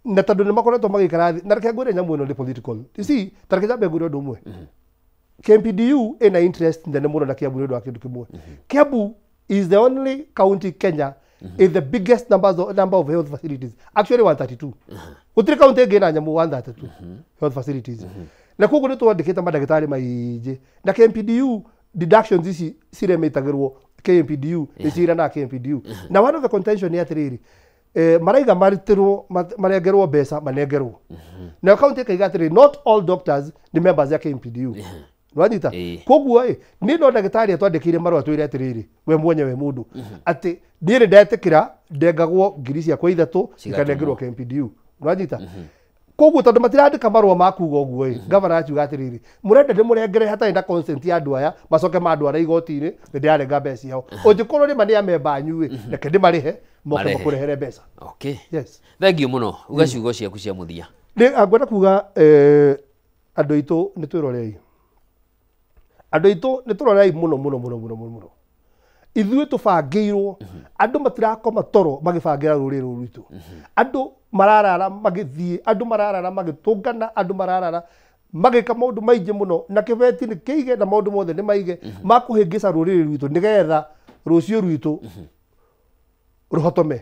Na tondũ nĩ makoretwo magĩikara thĩ, na reke ngwĩre nyamũ ĩno nĩ political. You see, ta reke nyambe ngwĩre ũndũ ũmwe. KMPDU ĩna interest nene mũno na Kiambu nĩ ũndũ wa kĩndũ kĩmwe. Kiambu is the only county Kenya in the biggest number of health facilities. Actually 132. Gũtirĩ county ĩngĩ ĩna nyamũ 132 health facilities. Na koguo nĩ twandĩkĩte mandagĩtarĩ maingĩ. Na KMPDU deductions ici ciremitagĩrwo KMPDU, nĩ ciranaga KMPDU. Na one of the contention nĩ atĩrĩrĩ, maraiga marutĩrwo marengerwo mbeca manengerwo. Na county ĩkaiga atĩrĩrĩ, not all doctors nĩ members ya KMPDU. Nwanyita? Koguo ĩ, niĩ no ndagĩtarĩ atwandĩkĩire marũa twĩre atĩrĩrĩ, we mwenyewe mũndũ, atĩ niĩ nĩ ndetĩkĩra ndengagwo ngiri ciakwa 3 ikanengerwo KMPDU. Nwanyita? Koguo tondũ matirandĩka marũa ma kuga ũguo ĩ, gavana akiuga atĩrĩrĩ, mũrenda ndĩmũrengere hatarĩ na consent ya andũ aya, macoke mandware igoti-inĩ, nĩ ndĩrarenga mbeca ciao. Ũngĩkorwo nĩma nĩ amemba anyu ĩ, reke ndĩmarĩhe, moke makũrehere mbeca. Okay. Yes. Thank you mũno. Uga ciugo ciaku cia mũthia. Nĩ ngwenda kuga andũ aitũ nĩ twĩrorei. Andũ aitũ nĩ tũrorei mũno mũno mũno mũno mũno. Ithuĩ tũbangĩirwo, andũ matirakoma toro magĩbangĩra rũrĩrĩ rũrũ rwitũ. Andũ mararara magĩthiĩ, andũ mararara magĩtũngana, andũ mararara magĩka maũndũ maingĩ mũno, na kĩbeti nĩ kĩige na maũndũ mothe nĩ maige ma kũhĩngĩca rũrĩrĩ rwitũ nĩgetha rũciũ rwitũ rũhotome.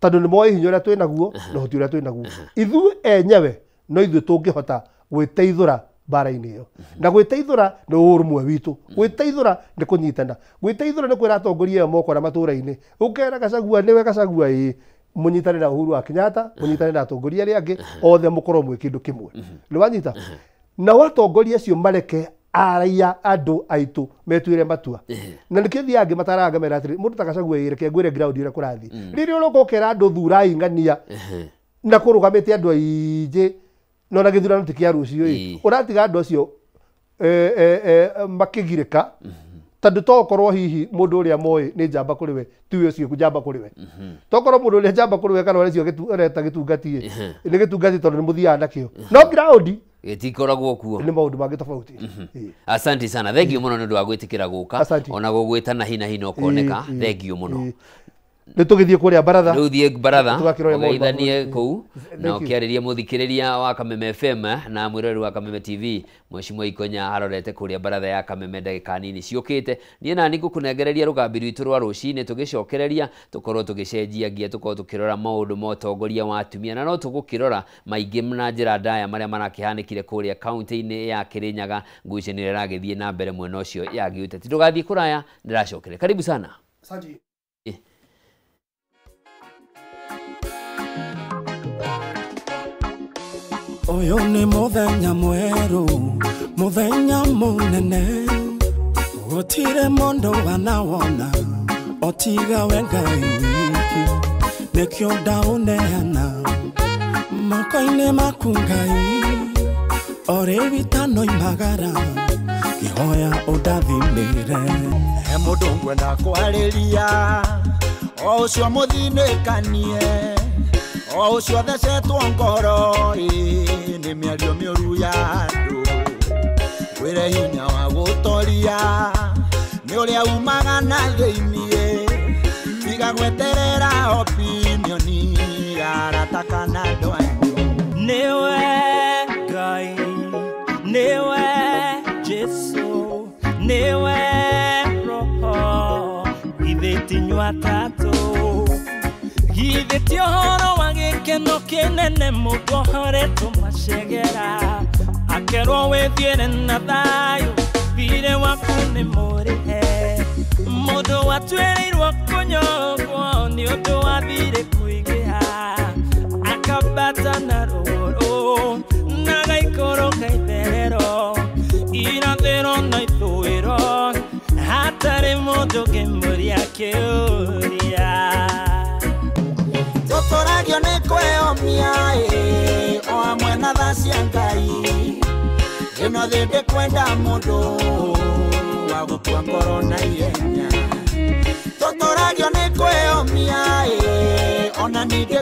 Tondũ nĩ moĩ hinya ũrĩa twĩ naguo na ũhoti ũrĩa twĩ naguo. Ithuĩ enyewe no ithuĩ tũngĩhota gwĩteithũra mbara-inĩ ĩyo. Na gwĩteithũra nĩ ũrũmwe witũ. Gwĩteithũra nĩ kũnyitana. Gwĩteithũra nĩ kwĩra atongoria aya mokora matũũra-inĩ. Ũkera Gachagua nĩwe Gachagua ĩĩ, mũnyitane na Uhuru wa Kenyatta, mũnyitane na atongoria arĩa angĩ, othe mũkorwo mwĩ kĩndũ kĩmwe. Nĩ wanyita? Nao atongoria acio mareke araia andũ aitũ metuĩre matua. Na nĩkĩo thiaga ngĩmataraga ngamera atĩrĩ, mũndũ ta Gachagua ĩĩ, reke ngwĩre ground ũrĩa kũrathiĩ. Rĩrĩa ũroka ũkera andũ thurai ng'ania na kũrũgamĩte andũ aingĩ no na gĩthurano ti kĩa rũciũ ĩ, ũratiga andũ acio makĩgirĩka, tondũ to ũkorwo hihi mũndũ ũrĩa moĩ nĩ njamba kũrĩ we, tiwe ũcio njamba kũrĩ we. To ũkorwo mũndũ ũrĩa njamba kũrĩ we kana ũrĩa ũreta gĩtungati ĩ, nĩ gĩtungati tondũ nĩ mũthiaga nakĩo. No ground gĩtikoragwo kuo. Nĩ maũndũ mangĩ tofauti. Asante sana. Thank you mũno nĩ ũndũ wa gwĩtĩkĩra gũka ona gũgwĩta na hi na hi no kuoneka. Thank you mũno. Nĩ tũgĩthiĩ kũrĩa baratha. Rĩu thiĩ baratha ũgeithanie kũu na ũkĩarĩria mũthikĩrĩria wa Kameme FM na mwĩroreri wa Kameme TV. Mheshimiwa Ikonya arorete kũrĩa baratha ya Kameme ndagĩka nini ciũkĩte. Niĩ nani ngũkũnengereria rũgambi rwitũ rwa rũcinĩ tũgĩcokereria tũkorwo tũgĩcenjia ngia, tũkorwo tũkĩrora maũndũ ma ũtongoria wa atumia, na no tũgũkĩrora maingĩ na njĩra ndaya marĩa marakĩhanĩkire kũrĩa kaunti-inĩ ya Kirinyaga, ngucanio ĩrĩa ĩragĩthiĩ na mbere mwena ũcio ya gĩũteti. Ndũgathiĩ kũraya, ndĩracokeria. Karibu sana. Asante. Ũyũ nĩ mũthenya mwerũ, mũthenya mũnene, gũtirĩ mũndũ wanawona otiga we Ngai wiki, nĩkĩo ndaũneana moko-inĩ maku Ngai, o rĩu itanoimagara ngĩhoya ũndathimĩre. He mũndũ ngwenda kwarĩria, o ũcio mũthinĩkanie, o ũcio thecetwo ngoro ĩ, nĩ mĩario mĩũru ya andũ. Ngwĩre hinya wa gũtoria nĩ ũrĩa umaga na thĩiniĩ, tiga gweterera opinion ya arata kana andũ anyu. Nĩwe Ngai, nĩwe Jesu, nĩwe Roho, ithe ti inyuĩ atatũ. Githĩ ti ũhoro wa gĩkeno kĩnene mũndũ ohoretwo macegera akerwo wĩthiĩre na thayũ thirĩ waku nĩ mũrĩhe mũndũ watuĩrĩirwo kũnyongwo nĩ ũndũ wa thirĩ kũingĩha akambata na rũgũrũ na gaikũrũka itherero irathĩro na ithũĩro hatarĩ mũndũ ũngĩmũria kĩũria. Tũtũragio nĩ kwĩyomia o hamwe na tha cia Ngai ĩno thĩ ndĩkwenda mũndũ wa gũkua ngoro na ihenya. Tũtũragio nĩ kwĩyomia ona ningĩ.